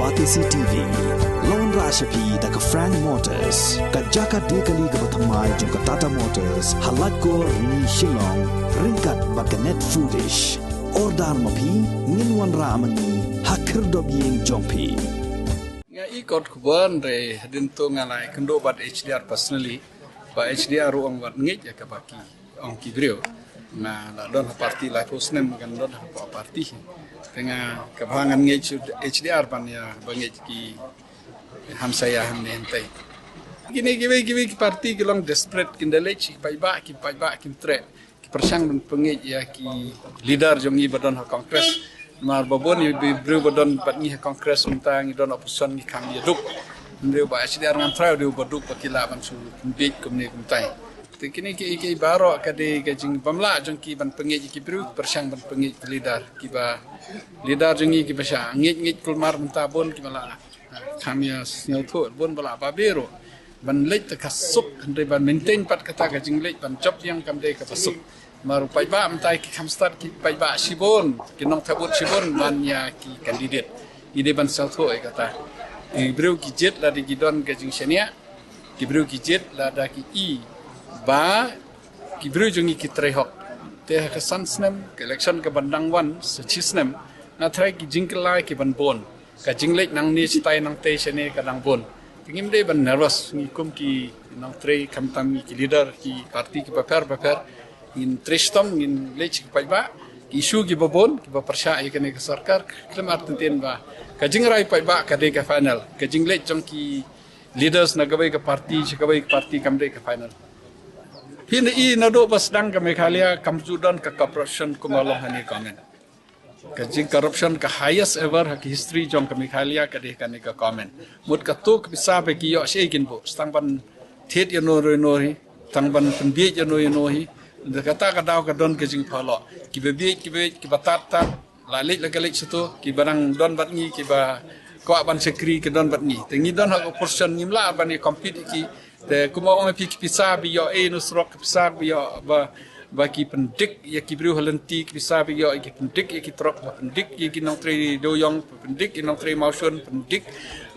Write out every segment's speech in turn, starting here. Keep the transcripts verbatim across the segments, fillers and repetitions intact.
Batesi T V. Long ra sha phi da ka Frank Motors, ka jaka de kali kaba thymmai jong ka Tata Motors, ha Laitkor Rni Shillong, ryngkat bad ka Net Foodish. Order ma phi, ngin wanrah ma ngi ha khyrdop ïing jong phi. Nga i kot khubor re hadien to nga la ïakynduh bad H D R personally, ba H D R ruh ong wat ngeit ïa kaba ki ong ki briew. Nga la don ha party laiphew snem, ngan don ha party. Te nga kaba ngan ngeit shu H D R ban ïa ba ngeit ki hamsaïa hangne hangtai. Kine kiwei kiwei ki party ki long desperate, kin da leit sha ki paidbah, ki paidbah kim treh. Ki pyrshang ban pynngeit ïa ki leader jong ngi ba don ha Congress. Namar ba bun ïa ki briew ba don bad ngi ha Congress mynta ngi don opposition ngi kham ïa duk. Hynrei ba H D R ngan trai dei ba duk ba ki lah ban shu pynbiej kumne kumtai. Te kine ki, ki baroh ka dei ka jingbymlah jong ki ban pynngeit ïa ki briew, pyrshang ban pynngeit ki leader, kiba leader jong ngi kiba shah ngeit ngeit kulmar mynta bun kiba lah kham ïa sngewthuh bun ba lah ba biru ban leit te ka suk, hynrei ban maintain pat kata ka jingleit ban jop ïa kam dei kaba suk. Namar u paidbah mynta ki kham stad ki paidbah shibun, ki nongthabat shibun ban ïa ki candidate. Ngi dei ban sngewthuh ïa kata. Ki briew ki jied lada ki don ka jingshaniah, ki briew ki jied lada ki i ba ki briew jong ngi ki trei hok. Te ha ka san snem ka election ka ban dang wan sa shi snem, nga trai ki jingkylla ki ban bun. Ka jingleit nangne shatai nangtei shane ka dang bun. Te ngim dei ban nervous, ngi kum ki nongtrei khamtam ngi ki leader ki party kiba pher bapher. Ngin trei shitom, ngin leit sha ki paidbah, ki issue kiba bun kiba pyrshah ïa kane ka sorkar, khlem artatien ba ka jingrai paidbah ka dei ka final. Ka jingleit jong ki leaders na kawei ka party sha kawei ka party kam dei ka final. Phin i naduh ba sdang ka Meghalaya kam ju don ka corruption kumba long hangne comment. Ka jing corruption ka highest ever ha ka history jong ka Meghalaya ka dei kane ka comment. Mut kato ka pisa ba ki ïoh shaei kin buh, tang ban thied ïano ïano hi, tang ban pynbiej ïano ïano hi. Da kata ka daw ka don ka jingphalok. Kiba biej, kiba biej, kiba tad tad, la leit la ka leit shato, kiba dang don bad ngi, kiba kwah ban shakri ki don bad ngi. Te ngi don ha ka portion ngim lah ban ïa compete ïa ki. Te kumba ong ïa phi ki pisa ba ïoh ei na surok, ki pisa ba ïoh ba, ba ki pyndik ïa ki briew ha lynti, ki pisa ba ïoh ki pyndik ïa ki trok, ba pyndik ïa ki nongtrei dewïong, ba pyndik ïa nongtrei mawshun, pyndik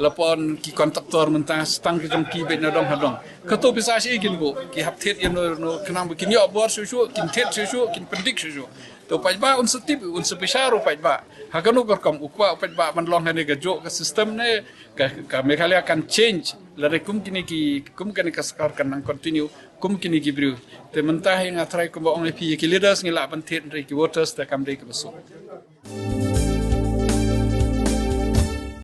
la pon ki contractor mynta, tang ki jong ki beit na dong ha dong. Kato pisa shaei kin buh, ki hap thied ïano ïano, khnang ba kin ïoh bor shuh shuh, kin thied shuh shuh, kin pyndik shuh shuh. Te u paidbah un sa tip, un sa bishar u paidbah. Ha kano ka rukom u kwah u paidbah ban long hangne ka juh ka system ne ka, ka Meghalaya kan change. Lada kum kine ki, kum kane ka sorkar kan nang continue kum kine ki briew. Te mynta hi nga trai kumba ong ïa phi ïa ki leaders ngi lah ban thied, hynrei ki voters te kam dei kaba suk.